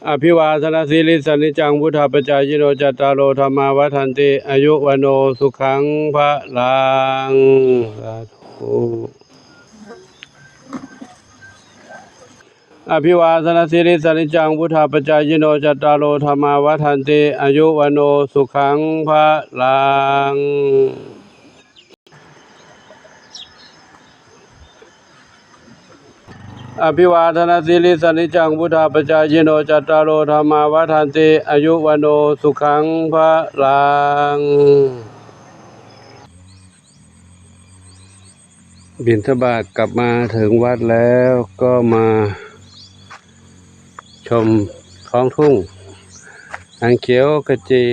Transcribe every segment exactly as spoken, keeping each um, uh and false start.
อภิวาทนสีลิสสะนิจจังวุฒาปจายิโน จัตตาโรธัมมาวัฒนติ อายุวัณโณสุขังพลัง สาธุ อภิวาทนสีลิสสะนิจจังวุฒาปจายิโน จัตตาโรธัมมาวัฒนติ อายุวัณโณสุขังพลัง อภิวาทนสีลิสสะนิจจังวุฒาปจายิโน จัตตาโรธัมมาวัฒนติ อายุวัณโณสุขังพลัง บิณฑบาตกลับมาถึงวัดแล้วก็มาชมท้องทุ่ง อันเขียวขจี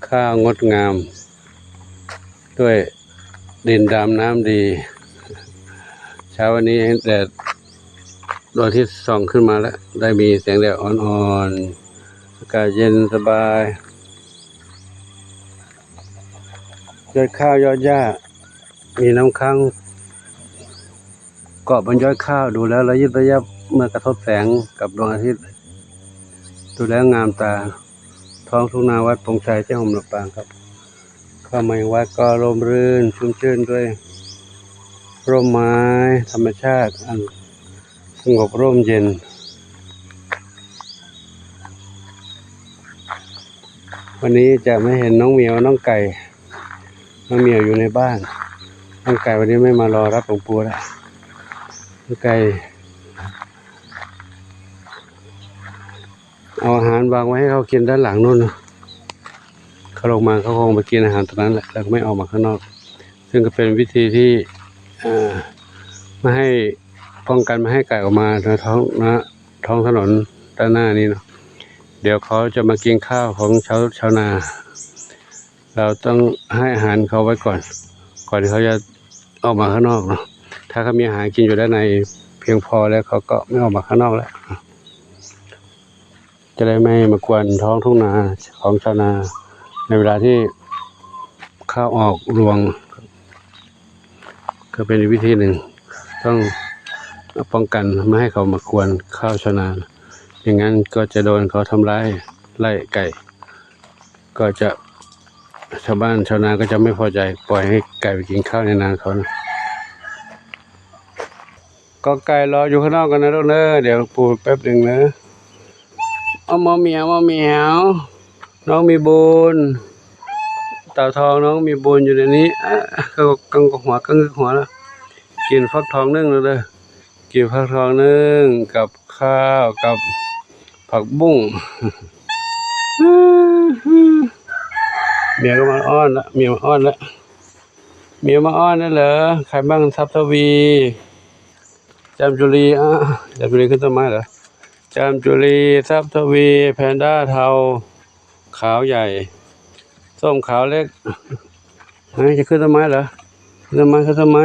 ข้าวงดงาม ด้วยดินดำน้ำดี เช้าวันนี้แดดดวงอาทิตย์ส่องขึ้นมาแล้ว ได้มีแสงแดดอ่อนๆ อากาศเย็นสบาย ยอดข้าวยอดหญ้า มีน้ำค้างเกาะบนยอดข้าว ดูแล้วระยิบระยับเมื่อกระทบแสงกับดวงอาทิตย์ ดูแล้วงามตา ท้องทุ่งนาวัดปงชัย เจ้าหมลำปางครับ เข้ามายังวัดก็ร่มรื่นชุ่มชื่นด้วยร่มไม้ธรรมชาติอันสงบร่มเย็น วันนี้จะไม่เห็นน้องเหมียวน้องไก่ น้องเหมียวอยู่ในบ้าน น้องไก่วันนี้ไม่มารอรับหลวงปู่แล้ว น้องไก่ เอาอาหารวางไว้ให้เขากินด้านหลังนู่นนะ เขาลงมาเขาคงไปกินอาหารตรงนั้นแหละ แล้วก็ไม่ออกมาข้างนอก ซึ่งก็เป็นวิธีที่ เอ่อ ไม่ให้ ป้องกันไม่ให้ไก่ออกมาในท้องนะ ท้องถนนด้านหน้านี้เนาะ เดี๋ยวเขาจะมากินข้าวของชาว ชาวนา เราต้องให้อาหารเขาไว้ก่อน ก่อนที่เขาจะออกมาข้างนอกเนาะ ถ้าเขามีอาหารกินอยู่ด้านในเพียงพอแล้ว เขาก็ไม่ออกมาข้างนอกแล้ว จะได้ไม่มากวนท้องทุ่งนาของชาวนา ในเวลาที่ข้าวออกรวง ก็เป็นอีกวิธีหนึ่ง ต้องป้องกันไม่ให้เขามากวนข้าวชาวนา อย่างนั้นก็จะโดนเขาทำร้ายไล่ไก่ ก็จะ ชาวบ้านชาวนาก็จะไม่พอใจ ปล่อยให้ไก่ไปกินข้าวในนาเขานะ ก็ไก่รออยู่ข้างนอกกันนะลูกเนอะ เดี๋ยวปู่แป๊บหนึ่งนะ เอามาเหมียว มาเหมียว น้องมีบุญ เต่าทองน้องมีบุญอยู่ในนี้ อ่ะ กังหัว กังหัวแล้ว กินฟักทองนึ่งแล้วเด้อ กินฟักทองนึ่งกับข้าวกับผักบุ้ง เหมียวก็มาอ้อนละ เหมียวมาอ้อนละ เหมียวมาอ้อนนั่นเหรอ ใครบ้าง ทรัพย์ทวี จามจุลี อ่ะ จามจุลีขึ้นต้นไม้เหรอ จามจุลี ทรัพย์ทวี แพนด้าเทา ขาวใหญ่ ส้มขาวเล็ก ไหนจะขึ้นต้นไม้เหรอ ขึ้นต้นไม้ ขึ้นต้นไม้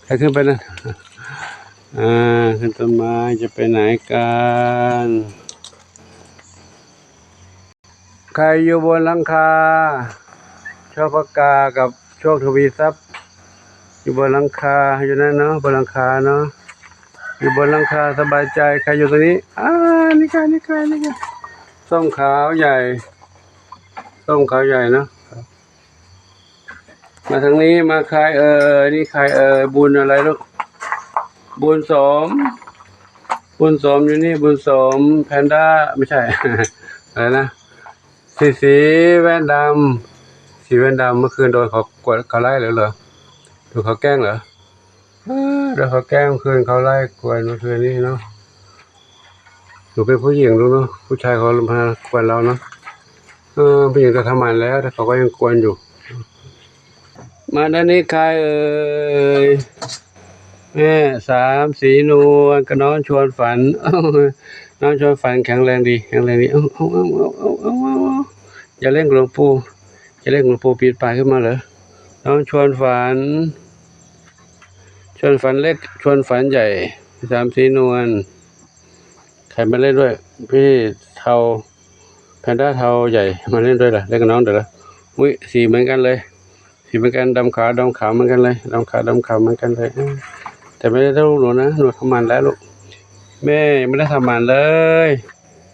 ใครขึ้นไปนะ อ่า ขึ้นต้นไม้จะไปไหนกัน ใครอยู่บนหลังคา โชคปากกากับโชคทวีทรัพย์ อยู่บนหลังคา อยู่นั่นเนาะ บนหลังคาเนาะ อยู่บนหลังคาสบายใจ ใครอยู่ตรงนี้ อ่า นี่ค่ะ นี่ค่ะ นี่ค่ะ ส้มขาวใหญ่ ส้มขาวใหญ่เนาะ มาทางนี้ มาใครเอ่ย นี่ใครเอ่ย บุญอะไรลูก บุญสม บุญสมอยู่นี่ บุญสม แพนด้า ไม่ใช่ อะไรนะ สี สีแว่นดำ สีแว่นดำ เมื่อคืนโดนเขากวดเขาไล่เหรอ โดนเขาแกล้งเหรอ เออ โดนเขาแกล้งเมื่อคืน เขาไล่กวนเมื่อคืนนี้เนาะ หนูเป็นผู้หญิงลูกเนาะ ผู้ชายเขามากวนเราเนาะ เออ ผู้หญิงก็ทำหมันแล้ว แต่เขาก็ยังกวนอยู่ มาด้านนี้ใครเอ่ย แม่สามสีนวลกับน้องชวนฝัน น้องชวนฝันแข็งแรงดี แข็งแรงดี เอาเอาเอาเอาเอาเอาเอา อย่าเร่งหลวงปู่ อย่าเร่งหลวงปู่ ปีนป่ายขึ้นมาเหรอ น้องชวนฝัน ชวนฝันเล็ก ชวนฝันใหญ่ สามสีนวล ใครมาเล่นด้วย พี่เทา แพนด้าเทาใหญ่ มาเล่นด้วยเหรอ เล่นกับน้องเดี๋ยวเหรอ อุ๊ย สีเหมือนกันเลย สีเหมือนกัน ดำขาว ดำขาวเหมือนกันเลย ดำขาว ดำขาวเหมือนกันเลย เออ แต่ไม่ได้ลูกหนูนะ หนูทำหมันแล้วลูก แม่ยังไม่ได้ทำหมันเลย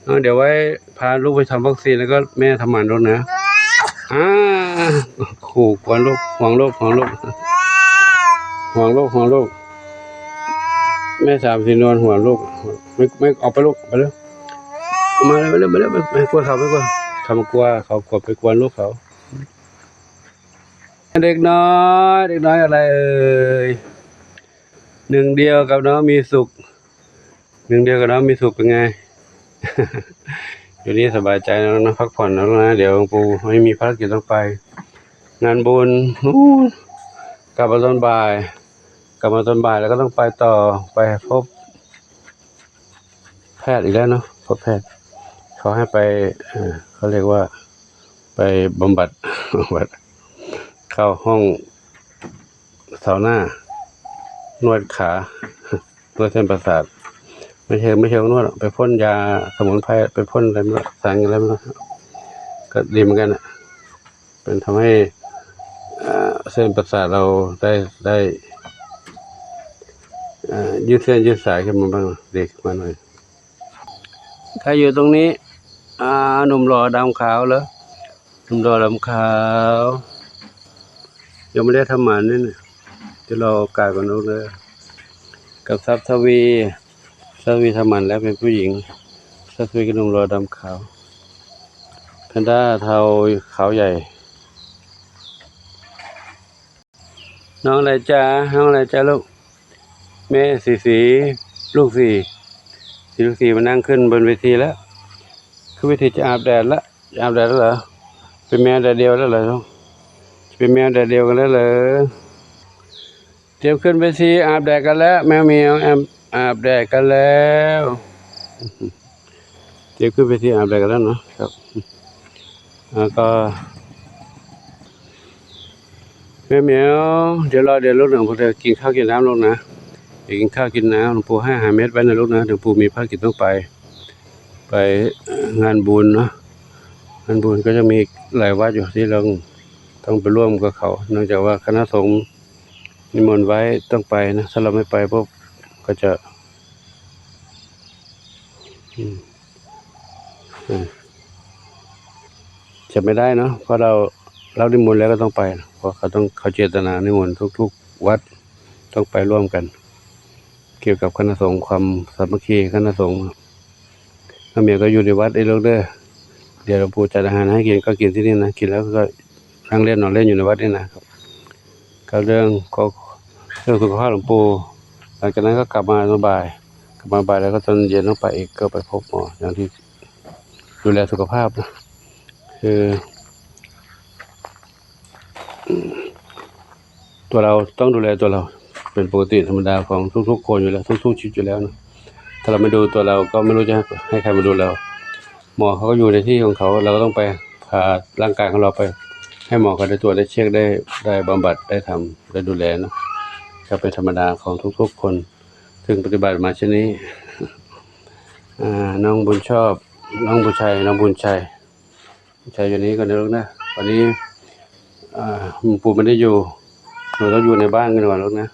เออ เดี๋ยวไว้พาลูกไปทำวัคซีน แล้วก็แม่ทำหมันลูกนะ อ่า ขู่กวนลูก ห่วงลูก ห่วงลูก ห่วงลูก ห่วงลูก แม่สามสีนวลห่วงลูก ไม่ ไม่ เอาไปลูก ไปเลย มาเลย มาเลย มาเลย ไม่กลัวเขา ไม่กลัว เขากลัว เขากลัวไปกวนลูกเขา เด็กน้อย เด็กน้อยอะไรเอ่ย หนึ่งเดียวกับน้องมีสุข หนึ่งเดียวกับน้องมีสุขเป็นไง อยู่นี่สบายใจแล้วนะ พักผ่อนแล้วนะ เดี๋ยวหลวงปู่ไม่มีภารกิจต้องไป งานบุญนู่น กลับมาตอนบ่าย กลับมาตอนบ่ายแล้วก็ต้องไปต่อ ไปพบ แพทย์อีกแล้วเนาะ พบแพทย์ เขาให้ไป เอ่อ เขาเรียกว่า ไปบำบัด บำบัด เข้าห้องซาวน่า นวดขา นวดเส้นประสาท ไม่ใช่ ไม่ใช่นวดหรอก ไปพ่นยาสมุนไพร ไปพ่นอะไรไม่รู้ สารอะไรไม่รู้ ก็ดีเหมือนกันอ่ะ เป็นทำให้ เอ่อ เส้นประสาทเราได้ ได้ เอ่อ ยืดเส้นยืดสายขึ้นมาบ้าง ดีขึ้นมาหน่อย ใครอยู่ตรงนี้ อ่า หนุ่มหล่อดำขาวเหรอ หนุ่มหล่อดำขาว ยังไม่ได้ทำหมันนี่นะ จะรอโอกาสก่อนลูกเด้อ กับทรัพย์ทวี ทรัพย์ทวีทำหมันแล้วเป็นผู้หญิง ทรัพย์ทวีกับหนุ่มหล่อดำขาว แพนด้าเทาขาวใหญ่ น้องอะไรจ๊ะ น้องอะไรจ๊ะลูก แม่สีสี ลูกสี่ สีลูกสี่มานั่งขึ้นบนเวทีแล้ว คือเวทีจะอาบแดดละ จะอาบแดดแล้วเหรอ เป็นแมวแดดเดียวแล้วเหรอลูก จะเป็นแมวแดดเดียวกันแล้วเหรอ เตรียมขึ้นเวทีอาบแดดกันแล้ว แมวเหมียวแอม อาบแดดกันแล้ว เตรียมขึ้นเวทีอาบแดดกันแล้วเนาะครับ แล้วก็ แมวเหมียว เดี๋ยวรอเดี๋ยวลูกหนึ่ง พวกเธอกินข้าวกินน้ำลูกนะ เดี๋ยวกินข้าวกินน้ำ หลวงปู่ให้อาหารเม็ดไว้นะลูกนะ หลวงปู่มีภารกิจต้องไป ไป เอ่อ งานบุญเนาะ งานบุญก็จะมีหลายวัดอยู่ที่เราต้องไปร่วมกับเขา เนื่องจากว่าคณะสงฆ์นิมนต์ไว้ต้องไปนะ ถ้าเราไม่ไปปุ๊บก็จะ อืม อืม จะไม่ได้เนาะ เพราะเรา เรานิมนต์แล้วก็ต้องไปนะ เพราะเขาต้อง เขาเจตนานิมนต์ทุกๆวัด ต้องไปร่วมกัน เกี่ยวกับคณะสงฆ์ ความสามัคคีคณะสงฆ์ น้องเหมียวก็อยู่ในวัดไอ้ลูกเด้อ เดี๋ยวหลวงปู่จัดอาหารให้กินก็กินที่นี่นะ กินแล้วก็นั่งเล่นนอนเล่นอยู่ในวัดนี่นะครับ ก็เรื่องก็ เรื่องสุขภาพหลวงปู่ หลังจากนั้นก็กลับมาตอนบ่าย กลับมาบ่ายแล้วก็ตอนเย็นต้องไปอีก ก็ไปพบหมอ อย่างที่ดูแลสุขภาพนะ คือ ตัวเราต้องดูแลตัวเรา เป็นปกติธรรมดาของทุกๆคนอยู่แล้ว ทุกๆชีวิตอยู่แล้วนะ ถ้าเราไม่ดูตัวเราก็ไม่รู้จะให้ใครมาดูเรา หมอเขาก็อยู่ในที่ของเขา เราก็ต้องไปพาร่างกายของเราไป ให้หมอเขาได้ตรวจ ได้เช็ค ได้ ได้บำบัด ได้ทำ ได้ดูแลเนาะ ก็เป็นธรรมดาของทุกๆคน ซึ่งปฏิบัติมาเช่นนี้ อ่า น้องบุญชอบ น้องบุญชัย น้องบุญชัย บุญชัยอยู่นี่ก่อนนะลูกนะ วันนี้ อ่า ปู่ไม่ได้อยู่ หนูต้องอยู่ในบ้านกันก่อนลูกนะ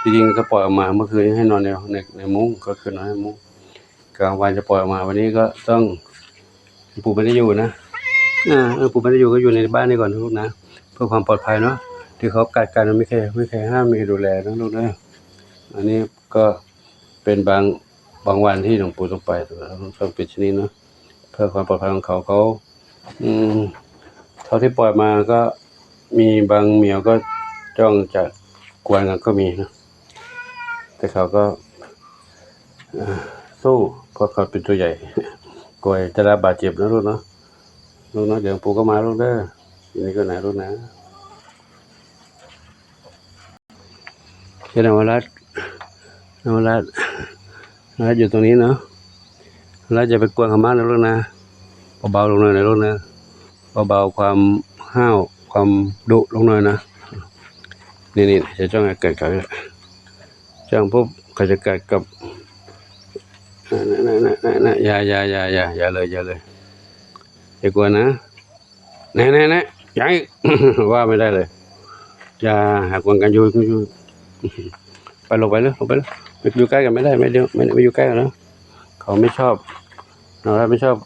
จริงๆจะปล่อยออกมา เมื่อคืนให้นอนใน ใน ในมุ้ง ก็คือนอนในมุ้ง กลางวันจะปล่อยออกมา วันนี้ก็ต้อง ปู่ไม่ได้อยู่นะ อ่า เออ ปู่ไม่ได้อยู่ก็อยู่ในบ้านนี่ก่อนนะลูกนะ เพื่อความปลอดภัยเนาะ ที่เขากัดกันไม่เคย ไม่เคยห้าม ไม่เคยดูแลนะลูกนะ อันนี้ก็เป็นบาง บางวันที่หลวงปู่ต้องไป ต้องเป็นชนิดเนาะ เพื่อความปลอดภัยของเขา เขา อืม เท่าที่ปล่อยมาก็มีบางเหมียวก็จ้องจะกวนกันก็มีนะ แต่เขาก็ เอ่อ สู้ เพราะเขาเป็นตัวใหญ่ กลัวจะได้รับบาดเจ็บนะลูกเนาะ ลูกเนาะ เดี๋ยวปู่ก็มาลูกเด้อ ทีนี้ก็นะลูกนะ เจ้านวรัตน์ นวรัตน์ นวรัตน์อยู่ตรงนี้เนาะ นวรัตน์อย่าไปกวนเขามากนะลูกนะ เบาๆลงหน่อยนะลูกนะ เบาๆความห้าว ความดุลงหน่อยนะ นี่ๆ จะจ้องให้เกิดเขา จ้องปุ๊บเขาจะกัดกับ นั่นๆๆๆๆ อย่าๆๆๆ อย่าเลย อย่าเลย อย่ากลัวนะ แน่ๆๆ อย่าอีก ว่าไม่ได้เลย อย่าหากวนกันอยู่ อยู่ ไปลงไปเลย ลงไปเลย ไปอยู่ใกล้กันไม่ได้ ไม่เดี๋ยว ไม่ ไม่อยู่ใกล้กันนะ เขาไม่ชอบ น้องรัฐไม่ชอบ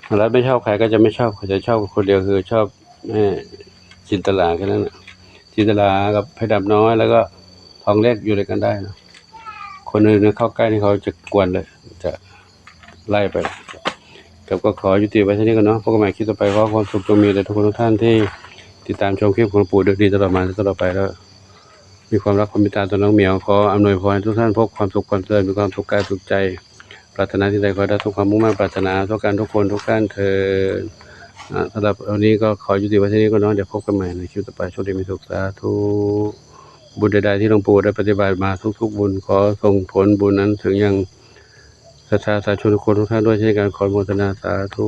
น้องรัฐไม่ชอบใครก็จะไม่ชอบ เขาจะชอบคนเดียวคือชอบแม่จินตลาแค่นั้นน่ะ จินตลากับเพชรดำน้อย แล้วก็ทองเล็กอยู่ด้วยกันได้นะ คนอื่นเนี่ยเข้าใกล้นี่เขาจะกวนเลย จะไล่ไป ครับ ก็ขอยุติไว้เท่านี้ก่อนเนาะ พบกันใหม่คลิปต่อไป ขอความสุขจงมีแด่ทุกคนทุกท่านที่ติดตามชมคลิปของหลวงปู่โดยดีตลอดมาและตลอดไป แล้วมีความรักความเมตตาต่อน้องเหมียว ขออำนวยพรให้ทุกท่านพบความสุขความเจริญ มีความสุขกายสุขใจ ปรารถนาสิ่งใดขอให้ได้สมความมุ่งมั่นปรารถนา ทุกการทุกคนทุกท่านเทอญ อ่า สำหรับวันนี้ก็ขอยุติไว้เท่านี้ก่อนเนาะ เดี๋ยวพบกันใหม่ในคลิปต่อไป โชคดีมีสุข สาธุ บุญใดๆที่หลวงปู่ได้ปฏิบัติมาทุกๆบุญ ขอส่งผลบุญนั้นถึงยังศรัทธาสาธุชนทุกคนทุกท่านด้วยเช่นกัน ขออนุโมทนาสาธุ